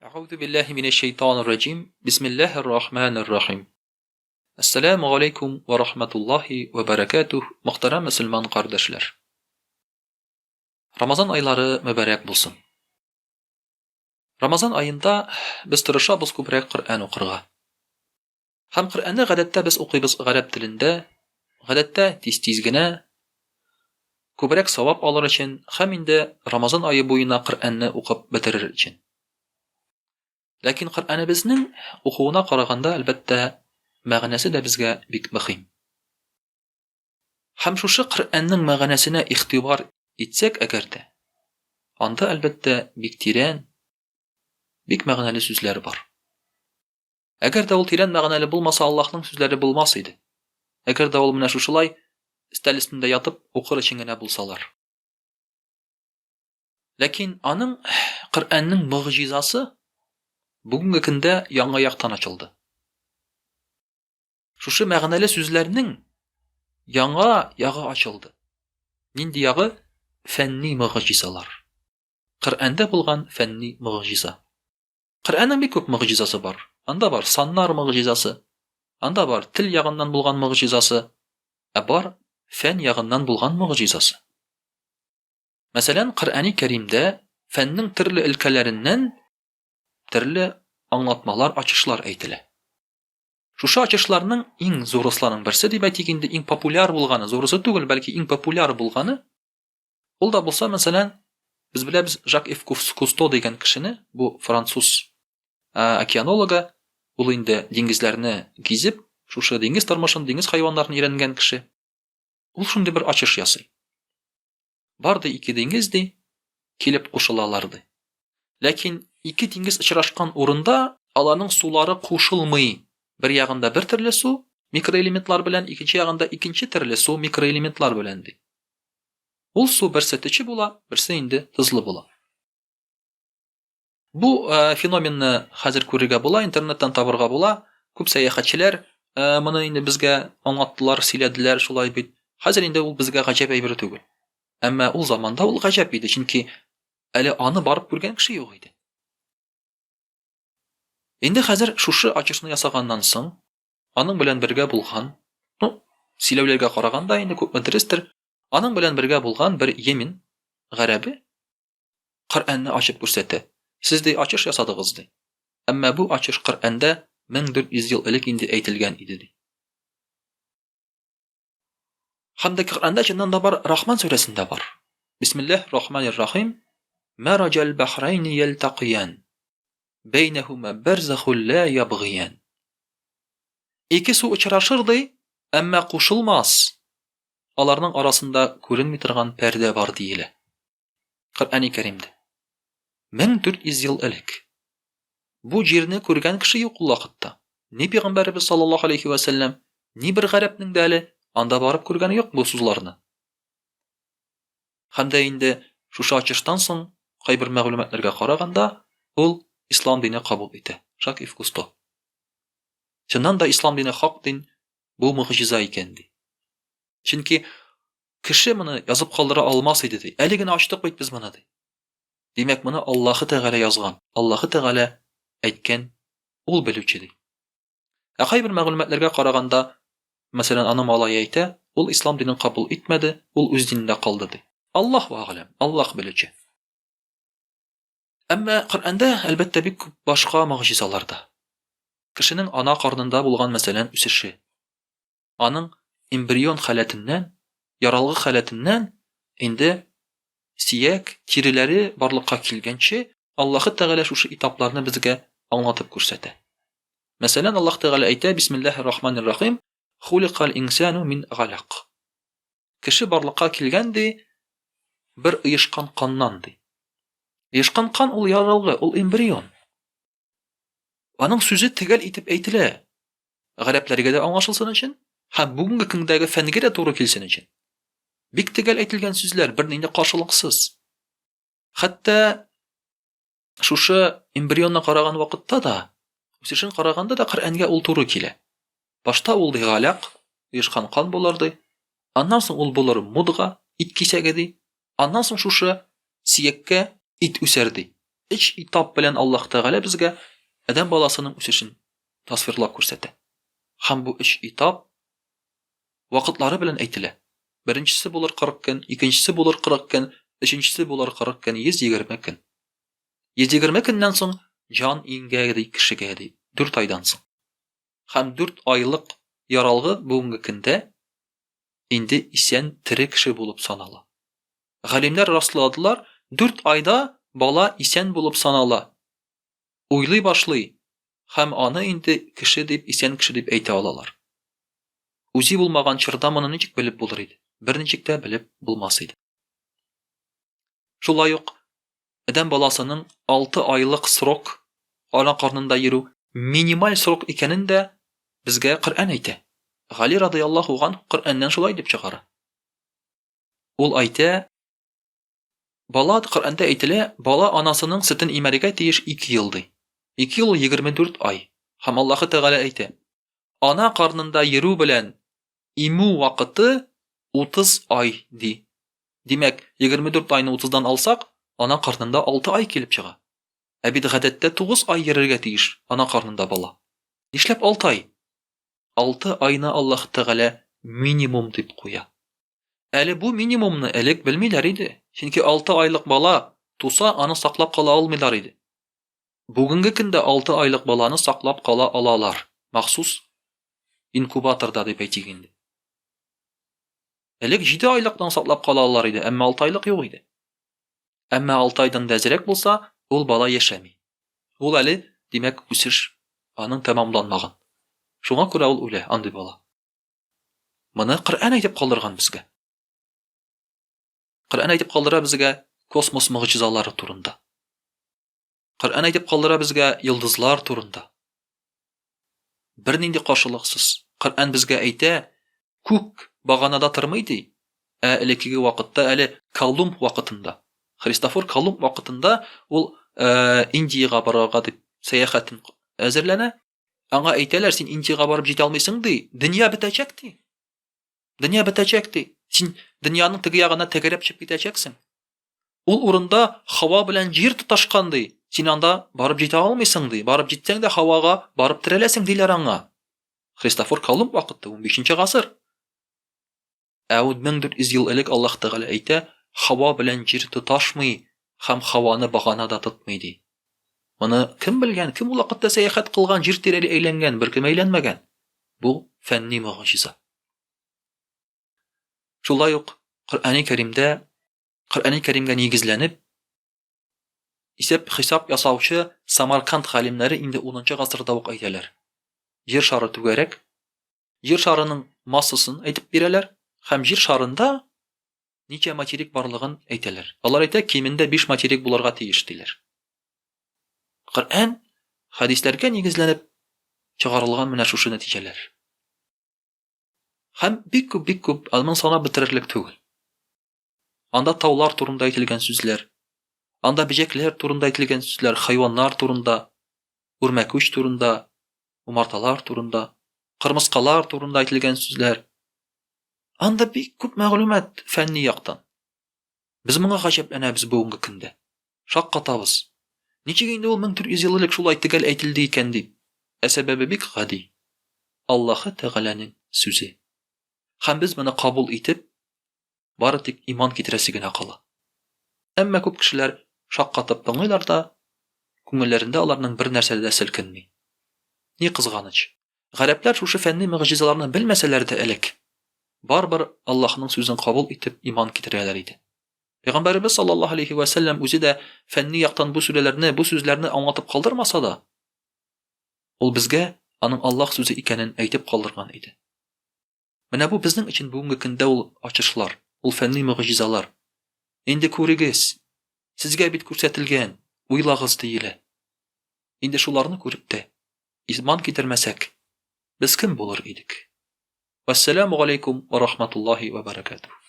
Әгъүзу биллаһи минәш шәйтанир раҗим. Бисмиллаһир рахманир рахим. Әссәламү алейкум ва рахматуллаһи ва баракатуһ, мөхтәрәм мөселман кардәшләр. Рамазан айлары мөбарәк булсын. Рамазан аенда без тырышабыз күбрәк Коръән укырга. Һәм Коръәнне гадәттә без укыйбыз гарәп телендә, гадәттә тиз-тиз генә, күбрәк савап алыр өчен һәм инде Рамазан ае буена Коръәнне укып бетерер өчен. Ләкин Коръәнебезнең укуына караганда, әлбәттә, мәгънәсе дә безгә бик мөһим. Һәм шушы Коръәннең мәгънәсенә игътибар итсәк әгәр дә, анда, әлбәттә, бик тирән, бик мәгънәле сүзләр бар. Әгәр дә ул тирән мәгънәле булмаса, Аллаһның сүзләре булмас иде. Әгәр дә ул менә шушылай өстәл өстендә ятып укыр өчен генә булсалар. Ләкин аның Коръәннең могҗизасы бүгенге көндә яңа яктан ачылды. Шушы мәгънәле сүзләрнең яңа ягы ачылды. Нинди ягы? Фәнни могҗизалар. Коръәндә булган фәнни могҗиза. Коръәннең бик күп могҗизасы бар. Анда бар саннар могҗизасы, анда бар тел ягыннан булган могҗизасы, ә бар фән ягыннан булган могҗизасы. Мәсәлән, Коръәни Кәримдә фәннең төрле өлкәләреннән төрле аңлатмалар, ачышлар әйтелә. Шушы ачышларның иң зурысларының берсе дип әйтик инде, иң популяр булганы, зурысы түгел, бәлки иң популяр булганы, Ул да булса, мәсәлән, без беләбез Жак Ив Кусто дигән кешене, бу француз океанологы, ул инде диңгезләрне гизеп, шушы диңгез тормышын, диңгез хайваннарын өйрәнгән кеше. Ул шундый бер ачыш ясый. Бар ди ике диңгез ди, килеп кушылалар ди. Ләкин ике диңгез очрашкан урында аларның сулары кушылмый. Бер ягында бер төрле су, микроэлементлар белән, икенче ягында икенче төрле су, микроэлементлар белән ди. Ул су берсе төче була, берсе инде тозлы була. Бу э, феноменны хәзер күрергә була, интернеттан табырга була. Күп сәяхәтчеләр э, моны инде безгә аңлаттылар, сөйләделәр, шулай бит. Хәзер инде ул безгә гаҗәп әйбер түгел. Әмма ул заманда ул гаҗәп иде, чөнки әле аны барып күргән кеше юк иде. Инде хәзер шушы ачышны ясаганнан соң, аның белән бергә булган, ну, сөйләүләргә караганда инде күпме дөрестер, аның белән бергә булган бер Йемен гарәбе Коръәнне ачып күрсәтә. Сез ди ачыш ясадыгыз ди. Әмма бу ачыш Коръәндә 1400 ел элек инде әйтелгән иде ди. Һәм дә Коръәндә чыннан да бар, Рахман сүрәсендә бар. Бисмиллаһ рахманир рахим. Мараҗал бахрайни ялтакиян. Бәйнәһүмә бәрзәхул ла ябгыян. Ике су очрашыр ди, әмма кушылмас. Аларның арасында күренми торган пәрдә бар диелә. Коръәни Кәримдә. 1400 ел элек. Бу җирне күргән кеше юк ул вакытта. Ни пәйгамбәребез саллаллаһу алейхи ва сәлләм, ни бер гарәпнең дә әле анда барып күргәне юк бу сузларны. Һәм дә инде шушы ачыштан соң, кайбер мәгълүматларга караганда, ул ислам дине кабул итә. Жак Ив Кусто. Чыннан да ислам дине хак дин, бу могҗиза икән ди. Чөнки кеше моны язып калдыра алмас иде ди. Әле генә ачтык бит без моны ди. Димәк, моны Аллаһы Тәгалә язган, Аллаһы Тәгалә әйткән, ул белүче ди. Ә кайбер мәгълүматларга караганда, мәсәлән, аның малае әйтә, ул ислам динен кабул итмәде, ул үз динендә калды ди. Аллаһу әгъләм, Аллаһ белүче. Әмма Коръәндә, әлбәттә, бик күп башка могҗизалар да. Кешенең ана карнында булган, мәсәлән, үсеше. Аның эмбрион халәтеннән, яралгы халәтеннән инде сөяк, тиреләре барлыкка килгәнче, Аллаһы Тәгалә шушы этапларны безгә аңлатып күрсәтә. Мәсәлән, Аллаһ Тәгалә әйтә, Бисмиллаһир Рахманир Рахим, Хуликал инсану мин галак. Кеше барлыкка килгән ди, бер оешкан каннан ди. Оешкан кан ул яралгы, ул эмбрион. Аның сүзе төгәл итеп әйтелә. Гарәпләргә дә аңлашылсын өчен һәм бүгенге көндәге фәнгә дә туры килсен өчен. Бик төгәл әйтелгән сүзләр, бернинди каршылыксыз. Хәтта шушы эмбрионны караган вакытта да, үсешен караганда да Коръәнгә ул туры килә. Башта ул ди галяк, оешкан кан булыр ди. Аннан соң ул булыр мудга, ит кисәге ди. Аннан соң шушы сөяккә ит үсәр ди. Өч этап белән Аллаһ Тәгалә безгә адәм баласының үсешен тасвирлап күрсәтә. Һәм бу өч этап вакытлары белән әйтелә. Беренчесе булыр 40 көн, икенчесе булыр 40 көн, өченчесе булыр 40 көн, 120 көн. 120 көннән соң җан иңгә ди кешегә ди, 4 айдан соң. Һәм 4 айлык яралгы бүгенге көндә инде исән тере кеше булып санала. Галимнәр расладылар, 4 айда бала исән булып санала. Уйлый башлый һәм аны инде кеше дип, исән кеше дип әйтә алалар. Үзе булмаган чорда моны ничек белеп булыр иде? Берничек тә белеп булмас иде. Шулай ук адәм баласының 6 айлык срок ана карнында йөрү минималь срок икәнен дә безгә Коръән әйтә. Гали радыяллаһу ганһу Коръәннән шулай дип чыгара. Ул әйтә, бала Коръәндә әйтелә, бала анасының сөтен имәргә тиеш 2 ел ди. 2 ел 24 ай. Һәм Аллаһы Тәгалә әйтә, ана карнында йөрү белән имү вакыты 30 ай ди. Димәк, 24 айны 30-дан алсак, ана карнында 6 ай килеп чыга. Ә бит гадәттә 9 ай йөрергә тиеш ана карнында бала. Нишләп 6 ай? 6 айны Аллаһ Тәгалә минимум дип куя. Әле бу минимумны элек белмиләр иде, чөнки 6 айлык бала туса, аны саклап кала алмыйлар иде. Бүгенге көндә 6 айлык баланы саклап кала алалар, махсус инкубаторда дип әйтик инде. Элек 7 айлыктан саклап кала алалар иде, әмма 6 айлык юк иде. Әмма 6 айдан да әзрәк булса, ул бала яшәми. Ул әле, димәк, үсеш аның тәмамланмаган. Шуңа күрә ул үлә, андый бала. Моны Коръән әйтеп калдырган безгә. Коръән әйтеп калдыра безгә космос могҗизалары турында. Коръән әйтеп калдыра безгә йолдызлар турында. Бернинди каршылыксыз. Коръән безгә әйтә, күк баганада тормый ди. Ә элеккеге вакытта әле Колумб вакытында, Христофор Колумб вакытында ул э, Индиягә барырга дип сәяхәтен әзерләнә. Аңа әйтәләр, син Индиягә барып җитә алмыйсың ди, дөнья бетәчәк ди. Дөнья бетәчәк ди. Син дөньяның теге ягына тәгәрәп чыгып китәчәксең. Ул урында һава белән җир тоташкан ди. Син анда барып җитә алмыйсың ди. Барып җитсәң дә һавага барып терәләсең диләр аңа. Христофор Колумб вакыты 15 гасыр. Ә 1400 ел элек Аллаһ Тәгалә әйтә, һава белән җир тоташмый һәм һаваны багана да тотмый ди. Моны кем белгән? Кем ул вакытта сәяхәт кылган, җир тирәли әйләнгән? Беркем әйләнмәгән. Бу фәнни могҗиза. Шулай ук Коръәни Кәримдә Коръәни Кәримгә нигезләнеп исәп-хисап ясаучы Самарканд галимнәре инде 10 гасырда ук әйтәләр. Җир шары түгәрәк, Җир шарының массасын әйтеп бирәләр һәм җир шарында ничә материк барлыгын әйтәләр. Алар әйтә, кимендә 5 материк булырга тиеш диләр. Коръән хәдисләргә нигезләнеп чыгарылган менә шушы нәтиҗәләр. Һәм бик күп, бик күп, аның санап бетерерлек түгел. Анда таулар турында әйтелгән сүзләр, анда бөҗәкләр турында әйтелгән сүзләр, хайваннар турында, үрмәкүч турында, умарталар турында, кырмыскалар турында әйтелгән сүзләр. Анда бик күп мәгълүмат фәнни яктан. Без моңа гаҗәпләнәбез бүгенге көндә. Шаккатабыз. Ничек инде ул 1400 ел элек шулай төгәл әйтелде икән дип. Ә сәбәбе бик гади. Аллаһы Тәгаләнең сүзе. Һәм без моны кабул итеп, бары тик иман китерәсе генә кала. Әмма күп кешеләр шаккатып тыңлыйлар да, күңелләрендә аларның бер нәрсә дә селкенми. Ни кызганыч, гарәпләр шушы фәнни могҗизаларны белмәсәләр дә элек, барыбер Аллаһның сүзен кабул итеп иман китерәләр иде. Пәйгамбәребез саллаллаһу алейһи вә сәлләм үзе дә фәнни яктан бу сүрәләрне, бу сүзләрне аңлатып калдырмаса да, ул безгә аның Аллаһ сүзе икәнен әйтеп калдырган иде. Менә бу безнең өчен бүгенге көндә ул ачышлар, ул фәнни могҗизалар. Инде күрегез, сезгә бит күрсәтелгән, уйлагыз диелә. Инде шуларны күреп тә, иман китермәсәк, без кем булыр идек? Вәссәламу галәйкүм вә рахматуллаһи вә бәрәкәтүһ.